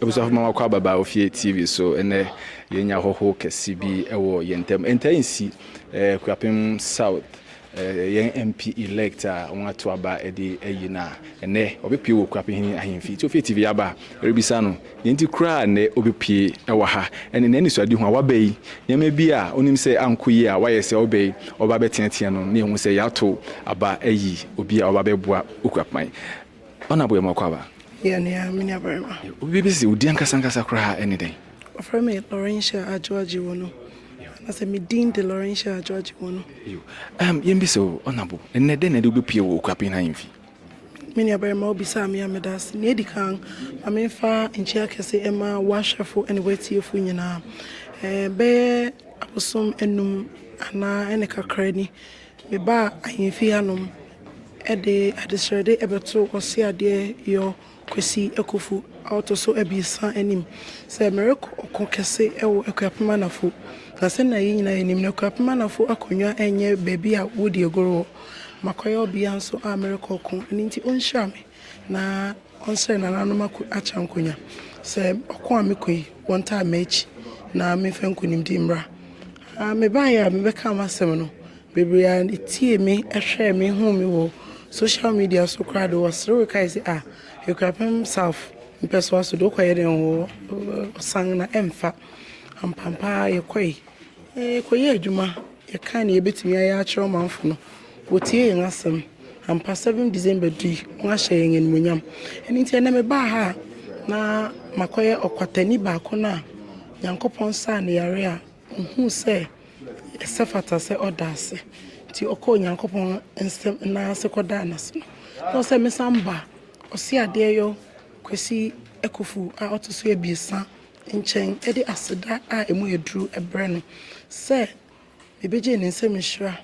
Abusuafo, mama kɔ ababa Ofie TV so. Ɛnɛ yɛnya hɔho kɛse bi ɛwɔ yɛn ntam. Ɛntaa nsi Kuapem South yɛn MP elect a wɔn ato aba ɛde ayi na ɛnɛ ɔbɛpie wɔ Kuapem hene ahemfi. Nti Ofie TV aba ɛrebisa no yɛn ti koraa nnɛ ɔbɛpie ɛwɔ ha ɛne n'ani so ade ho a waba yi, nneɛma bi a onim sɛ ankɔ yi a wayɛ sɛ ɔbɛ yi ɔba bɛteatea no ne ehu sɛ yɛato aba ayi obi a ɔba bɛboa Okuapeman. Ɔna aboyɛ mɔkɔ aba. Yɛ nea me nuabarima. Obi bi sɛ odi ankasa ankasa koraa ɛne dɛn? Wɔfrɛ me Laurentia Adwoa Gyewono. Anaasɛ me din de Laurentia Adwoa Gyewono. Yɛn bi sɛ ɔnabo ɛnɛ dɛn na ɛde wobɛpie wɔ Okuapem ahemfi? Me nuabarima, wobisaa me a, meda ase. Nea ɛdi kan, ma memfa nkyia kɛse ɛma w'ahwɛfo ne w'atiefo nyinaa. Bɛyɛ abosom 5 anaa ɛne kakra ni, mebaa ahemfi hanom ɛde adesrɛde ɛbɛto ɔse adeɛ yɔ Kwasi Akufu a ɔtɔ so 3 anim sɛ merekɔ ɔko kɛse ɛwɔ Akuapem Anafo. Na sɛnea yɛn nyinaa yɛnim no, Akuapem Anafo akonnwa ɛnyɛ baabi a wodi agorɔ wɔ. Makɔyɛ ɔbea nso a merekɔ ɔko, ɛno nti ɔnhyira me na ɔnsrɛ nananom akyɛ nkonnwa sɛ ɔko a mekɔ yi, wɔntaa m'akyi na memfa nkonimdi mmra. Mebaeɛ a mebɛka m'asɛm no, bebree a tie me, ɛhwɛ me, hu me wɔ social media so koraa de, wɔserew kae sɛ, "Ah, Akuapem South mpɛsoa so de, wokɔyɛ dɛn wɔ ɔsan na ɛmfa?" Ampampa yɛkɔe, yɛkɔyɛ adwuma, yɛka ne yɛbɛtumi ayɛ akyerɛ ɔmanfo no, wɔtie yɛn asɛm ampa. 7 December dui, wɔn ahyɛ yɛn animuonyam. Ɛno nti ɛnɛ mebaa ha a na makɔyɛ ɔkwatani baako no a Nyankopɔn saa ne yare a ohuu sɛ ɛsɛ fata sɛ ɔda ase, nti ɔkɔɔ Nyankopɔn nsɛm nan ase kɔdaa n'ase no na ɔsɛ mesan ba ɔse adeɛ yɔ Kwasi Akufu a ɔto so 3 nkyɛn ɛde aseda a emu yɛ duru ɛbrɛ no sɛ mebɛgye ne nsɛm nhyira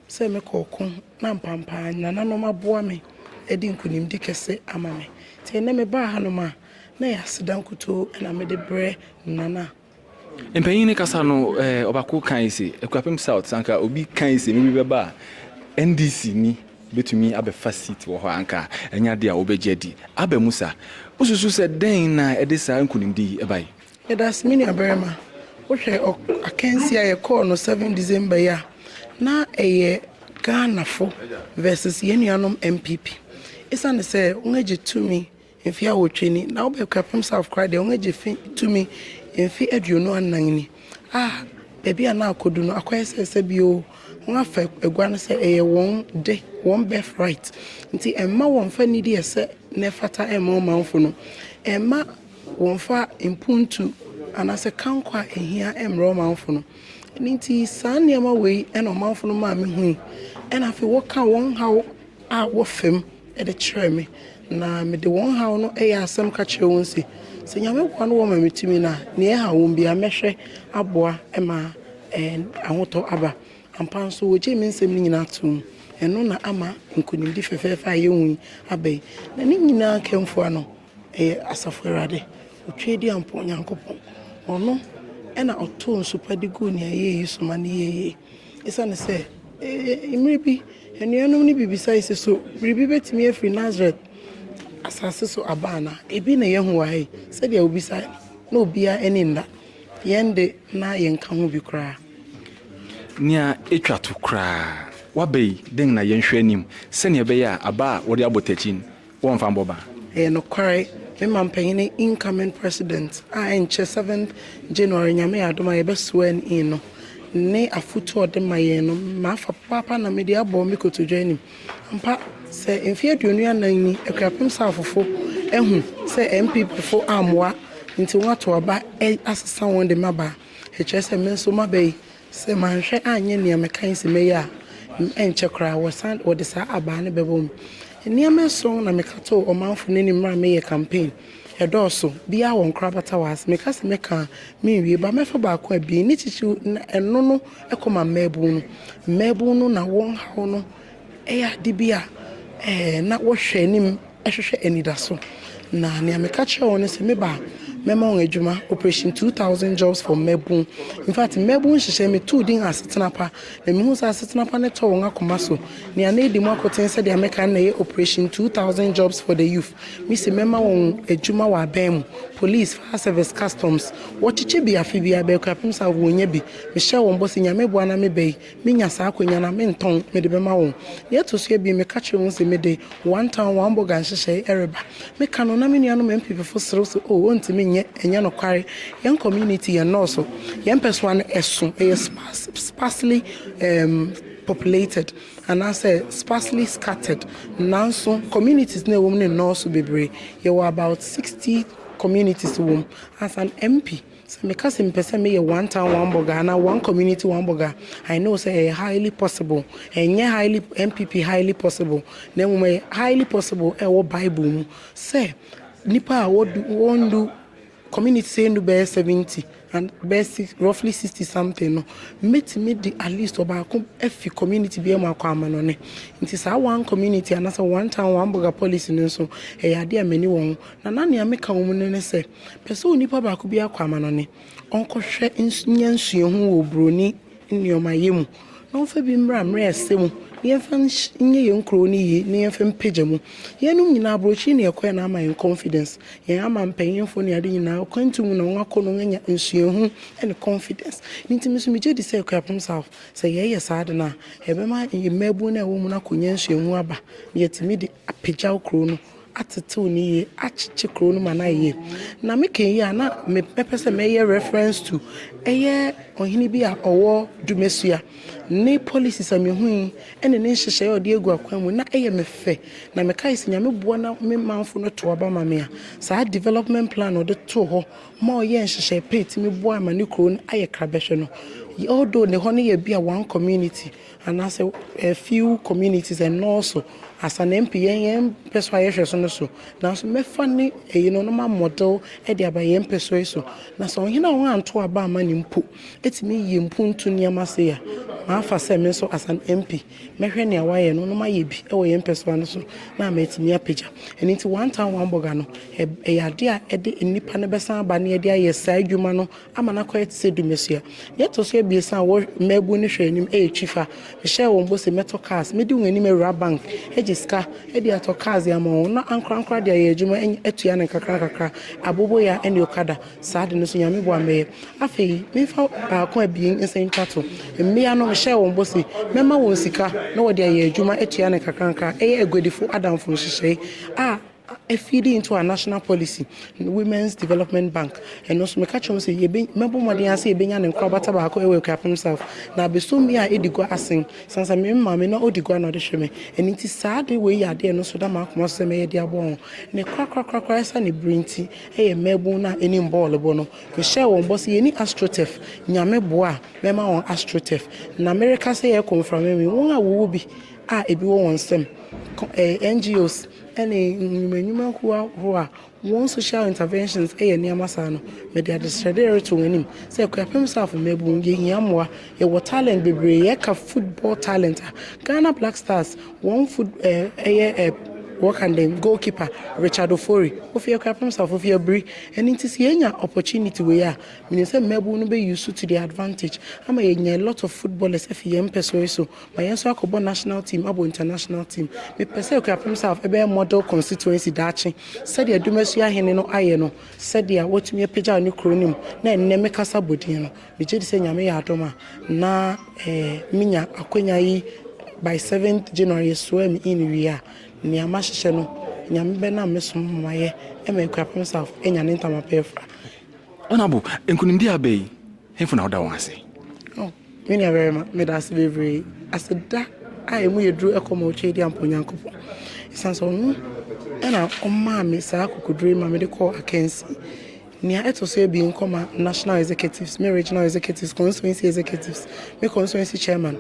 sɛ mekɔ ɔko na mpampaa nananom aboa me ɛde nkonimdi kɛse ama me. Nti ɛnɛ mebaa hanom a, na yɛ aseda nkutoo ɛna mede brɛ nana. Mpanyin ne kasa no, ɔbaako kan sɛ Akuapem South sanka obi kan sɛ mebi bɛba a NDC ni bɛtumi abɛfa seat wɔ hɔ, anka ɛnyɛ adeɛ a wobɛgye adi aba mu. Sa wosusu sɛ dɛn na ɛde saa nkonimdi yi ɛbae? Yɛda ase, me nuabarima. Wohwɛ akansi a yɛkɔɔ no 7 December yi a, na ɛyɛ Ghanafo versus yɛn nuanom NPP. Ɛsiane sɛ wɔn agye tumi mfe 80 ni, na wobɛ Akuapem South koraa deɛ, wɔn agye tumi mfe 24 ni a, baabi a na akɔdu no akɔyɛ sɛ bio wɔn afa agua no sɛ ɛyɛ wɔn de, wɔn birth right, nti ɛmma wɔn fa nidi ɛsɛ na ɛfata ɛmma ɔmanfo no, ɛmma wɔn fa mpuntu anaasɛ kankɔ a ɛhia ɛmmerɛ ɔmanfo no. Ɛno nti saa nneɛma wei ɛna ɔmanfo no maa me hui, ɛna afei wɔka wɔn haw a wɔfam ɛde kyerɛ me, na mede wɔn haw no ɛyɛ asɛm ka kyerɛ wɔn sɛ Nyame boa no wɔ ma me tumi no a, nea ɛha wɔn bia mɛhwɛ aboa ma ahotɔ aba. Ampa nso wɔgye me nsɛm no nyinaa to mu. Ɛno na ama nkonimdi fɛfɛɛfɛ a yɛhu yi aba yi. Na ne nyinaa kɛmfoa no ɛyɛ Asafo Awurade otwa di ampɔ Onyankopɔn. Ɔno ɛna ɔtoo nsupa de guu nea yɛyɛ yi so ma no yɛyɛ. Ɛsiane sɛ mmerɛ bi anuanom no bibisa yi sɛ, so biribi bɛtumi afiri Nasaret asase so aba ana? Ebi na yɛhu wɔ ha yi. Sɛdeɛ obisa na obiara ani nna yɛn de, na yɛnka ho bi koraa. Nea ɛtwa to koraa, waba yi, dɛn na yɛnhwɛ anim sɛnea ɛbɛyɛ a aba a wɔde abɔ takyi no wɔmfa mbɔ ba? Ɛyɛ nokware, me ma mpanyini incoming president a ɛnkyɛ 7th January, Nyame yɛ adom a, yɛbɛsoa in no ne afotu a ɔde ma yɛn no, maafa papaapa na mede abɔ me kotodwe anim. Ampa sɛ mfe 24 ni Akuapem Southfo ahu sɛ NPP fo ammoa, nti wɔn ato aba asesa wɔn de maba. Ɛkyerɛ sɛ me nso maba yi, sɛ manhwɛ anyɛ nea mekan sɛ mɛyɛ a, ɛnkyɛ koraa wɔsan wɔde saa abaa no bɛbɔ mu. Nneɛma 7 na meka too ɔmanfo no anim mmerɛ a meyɛ campaign. Ɛdɔɔso biara wɔ nkorabata wɔ ase. Meka sɛ mɛka a menwie ba, mɛfa baako abien ne kyikyi na ɛno no ɛkɔ ma mmaabun no. Mmaabun no na wɔn haw no ɛyɛ ade bi a na wɔhwɛ anim ɛhwehwɛ anidaso. Na nea meka kyerɛ wɔn no sɛ meba a, mɛma wɔn adwuma, Operation 2000 Jobs for Mmabun. In fact, mmabun nhyehyɛ metuu din Asetena Pa, na mehu sɛ asetena pa no tɔ wɔn akoma so. Nea na edi mu akoten sɛdeɛ meka no na ɛyɛ Operation 2000 Jobs for the Youth. Mesi mɛma wɔn adwuma wɔ aban mu. Police, Fire Service, Customs, wɔkyekyɛ bi afe biara, bɛyɛ Akuapem South wɔnnya bi. Mehyɛɛ wɔn bɔ sɛ Nyame boa na meba yi, menya saa akwanya no a, mentɔn, mede bɛma wɔn. Nea ɛto so abien, meka kyerɛɛ wɔn sɛ mede One Town, One Burger nhyehyɛe reba. Meka no, na me nuanom NPPfo serew sɛ, Oh, ontumi nyɛ, ɛnyɛ nokware. Yɛn community yɛ nnɔɔso, yɛn mpɛsoa no ɛso, ɛyɛ sparse, sparsely um, populated anaasɛ sparsely scattered. Nanso communities no a ɛwɔ mu no nnɔɔso bebree. Yɛwɔ about 60 communities wɔ mu. As an MP, sɛ meka sɛ mepɛ sɛ meyɛ one town one burger anaa one community one burger, I know sɛ ɛyɛ highly possible. Ɛnyɛ highly NPP highly possible, na mmom ɛyɛ highly possible ɛwɔ Bible mu sɛ nipa a wɔdu wɔndu community sɛ ndu bɛyɛ 70 and bɛyɛ six, roughly 60 something no, mɛtumi de at least ɔbaako afi community bi mu akɔ amanɔne. Nti saa one community anaasɛ one town one burger policy no nso, ɛyɛ adeɛ a m'ani wɔ ho. Na na nea meka wɔ mu no ne sɛ, pɛ sɛ onipa baako bi akɔ amanɔne, ɔnkɔhwɛ nya nsuahu wɔ buroni nneɛmayɛ mu na ɔmfa bi mmra mmerɛ ɛsɛ mu na yɛmfa nyɛ yɛn kuro no yie na yɛmfa mpagya mu. Yɛnom nyinaa, aborɔkyiri ne yɛkɔɛ na ama yɛn confidence. Yɛn ama mpanyimfo ne ade nyinaa kwantu mu na wɔn akɔ no anya nsuahu ne confidence. Ne nti nso megye di sɛ Akuapem South, sɛ yɛyɛ saa de no a, ɛbɛma mmabun no a ɛwɔ mu no akɔnya nsuahu aba na yɛtumi de apagya kuro no, atetew ne yie, akyekye kuro no ma no ayɛ yie. Na meka yi a, na mepɛ sɛ mɛyɛ reference to ɛyɛ ɔhene bi a ɔwɔ Dumasua ne policies a mehu yi ɛne ne nhyehyɛeɛ a ɔde agu akwan mu na ɛyɛ me fɛ. Na mekae sɛ Nyame boa na me manfo no to aba ma me a, saa development plan a ɔde too hɔ ma ɔyɛ nhyehyɛe pa ɛtumi boa ma ne kuro no ayɛ krabɛhwɛ no, although ne hɔ no yɛ bi a one community anaasɛ a few communities ɛnɔɔso, as an MP yɛn mpɛ so a yɛhwɛ so no so, nanso mɛfa ne ɛyi no no ma model ɛde aba yɛn mpɛ so yi so. Na sɛ ɔhene a wɔn anto aba ama ne mpo ɛtumi yɛ mpuntu nneɛma se a, maafa sɛ me nso as an MP mɛhwɛ nea wayɛ no no mayɛ bi ɛwɔ yɛn mpɛ so ano so na ama ɛtumi apagya. Ɛno nti One Town One Burger no, ɛyɛ adeɛ a ɛde nnipa no bɛsan aba na yɛde ayɛ saa adwuma no ama no akɔyɛ te sɛ Dumasua. Yɛtɔ so abiesa a wɔ mmaabu no hwɛ anim ɛyɛ Twifa. Mehyɛɛ wɔn bɔ sɛ mɛtɔ cars, mede wɔn anim awura bank agye sika de atɔ cars ama wɔn na ankorankora de ayɛ adwuma atua ne nkakra kakra, aboboya ne okada. Saa de no so Nyame boa mɛyɛ. Afei memfa baako abien nsa ntwa to. Mmea no, mehyɛɛ wɔn bɔ sɛ mɛma wɔn sika na wɔde ayɛ adwuma atua ne kakra nkakra, ɛyɛ aguadifo adamfo nhyehyɛe a feeding into our national policy, Women's Development Bank. Ɛno nso meka kyerɛ m sɛ mɛbɔ mmɔden ase yɛbɛnya ne nkorabata baako ɛwɔ Akuapem South na abɛsom bi a ɛdi gua asen sansa me maame na ɔdi gua na ɔde hwɛ me. Ɛno nti saa de wei yɛ adeɛ no so da maakoma so sɛ mɛyɛ de aboa wɔn. Ne korakorakorakora ɛsa ne bere nti ɛyɛ mmabun no a ɛnim bɔɔlo bɔ no. Mehyɛɛ wɔn bɔ sɛ yɛni astroturf, Nyame boa a mɛma wɔn astroturf. Na mereka sɛ yɛkɔ mframa mu, wɔn a wɔwɔ bi a ebi wɔ wɔn nsam, NGOs ɛne nnwumanwumakuo ahorow a wɔn social interventions yɛ nneɛma saa no, mede adesrɛdeɛ reto wɔn anim sɛ Akuapem South mmabun, yɛhia mmoa. Yɛwɔ talent bebree. Yɛka football talent a, Ghana Black Stars wɔn foot ɛyɛ wɔka den goalkeeper Richard Ofori ofi Akuapem South, ofi Abiri. Ɛno nti sɛ yɛnya opportunity wei a, menim sɛ mmabun no bɛ use to their advantage ama yɛnya a lot of footballers afi yɛn mpɛsoɔ yi so ma yɛn nso akɔbɔ national team, abɔ international team. Mepɛ sɛ Akuapem South ɛbɛyɛ model constituency daakye, sɛdeɛ Dumasua ahene no ayɛ no, sɛdeɛ wɔtumi apagya ne kuro no mu na ɛnnɛ mekasa bɔdin no. Megye di sɛ Nyame yɛ adom a na menya akwanya yi by 7th January, yɛsoa me in wie a, nea mahyehyɛ no, Nyame bɛnam me so ma mayɛ ɛma Akuapem South anya ne ntama pɛ afira. Honorable, nkonimdi aba yi, hemfo na woda wɔn ase? Oh, me nua barima, meda ase bebree. Aseda a ɛmu yɛ duru ɛkɔ ma Ɔtwa Edi Ampa Onyankopɔn. Ɛsiane sɛ ɔno ɛna ɔmaa me saa akokoduro yi ma mede kɔɔ akansi. Nea ɛtɔ so abien kɔ ma national executives, me regional executives, constituency executives, me constituency chairman,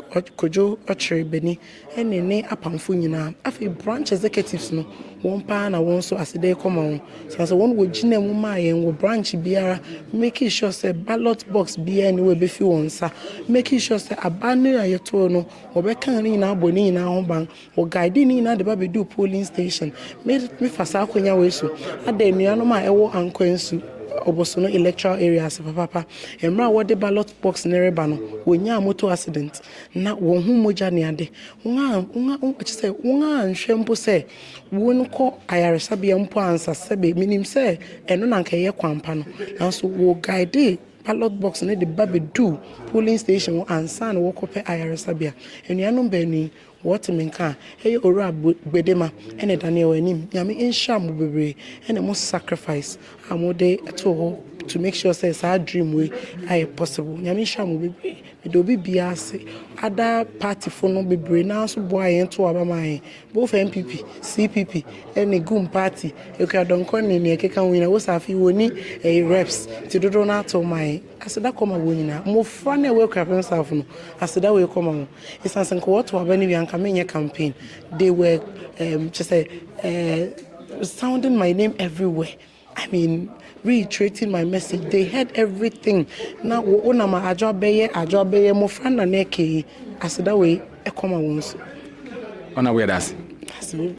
Kojo Ɔkyerɛ Bani ɛne ne apamfo nyinaa. Afei branch executives no, wɔn paa na wɔn nso aseda kɔ ma wɔn. Sɛ sɛ wɔn wɔgyina mu maa yɛn wɔ branch biara, making sure sɛ ballot box biara ni wɔ ebefi wɔn nsa, making sure sɛ aba no a yɛtoo no, wɔbɛka ne nyinaa bɔ ne nyinaa ho ban, wɔ guide ne nyinaa de ba bɛdu polling station. Mefa saa akonnwa wei so ada nnuanom a ɛwɔ Ankwansu Obosono electoral area ase papaapa. Mmerɛ a wɔde ballot box no reba no, wɔnyaa motor accident na wɔn ho mogya ne ade. Wɔn a wɔn a kyerɛ sɛ wɔn anhwɛ mpo sɛ wɔnkɔ ayaresabea mpo ansa. Sɛbe, menim sɛ ɛno na anka ɛyɛ kwan pa no, nanso wɔ guide ballot box no de ba bɛduu polling station hɔ ansa na wɔkɔpɛ ayaresabea. Anuanom baanu yi, wɔte me nka a, ɛyɛ Owura Gbedema ɛne Daniel Anim. Nyame nhyira mo bebree ɛne mo sacrifice a mode too hɔ to make sure sɛ saa dream wei ayɛ possible. Nyame nhyira mo bebree. Mede obi biara ase. Other partyfo no bebree naa nso boa yɛn to aba ma yɛn, both NPP, CPP ɛne GUM party, Ekuadɔnkɔ ne nea ɛkeka ho nyinaa. Wosa afei wɔni ɛyɛ reps nti dodoɔ no ato ma yɛn. Aseda kɔma wɔn nyinaa. Mmɔfra no a ɛwɔ Akuapem South no, aseda wei kɔma wɔn, ɛsiane sɛ nka wɔto aba no wie anka menyɛ campaign. They were kyɛ sɛ sounding my name everywhere, I mean, reiterating my message. They heard everything. Na wonam adwo abɛyɛ, adwo abɛyɛ mmɔfra na na ɛkɛ yi, aseda wei ɛkɔma wɔn so. Ɔna woyɛ da ase. Ase.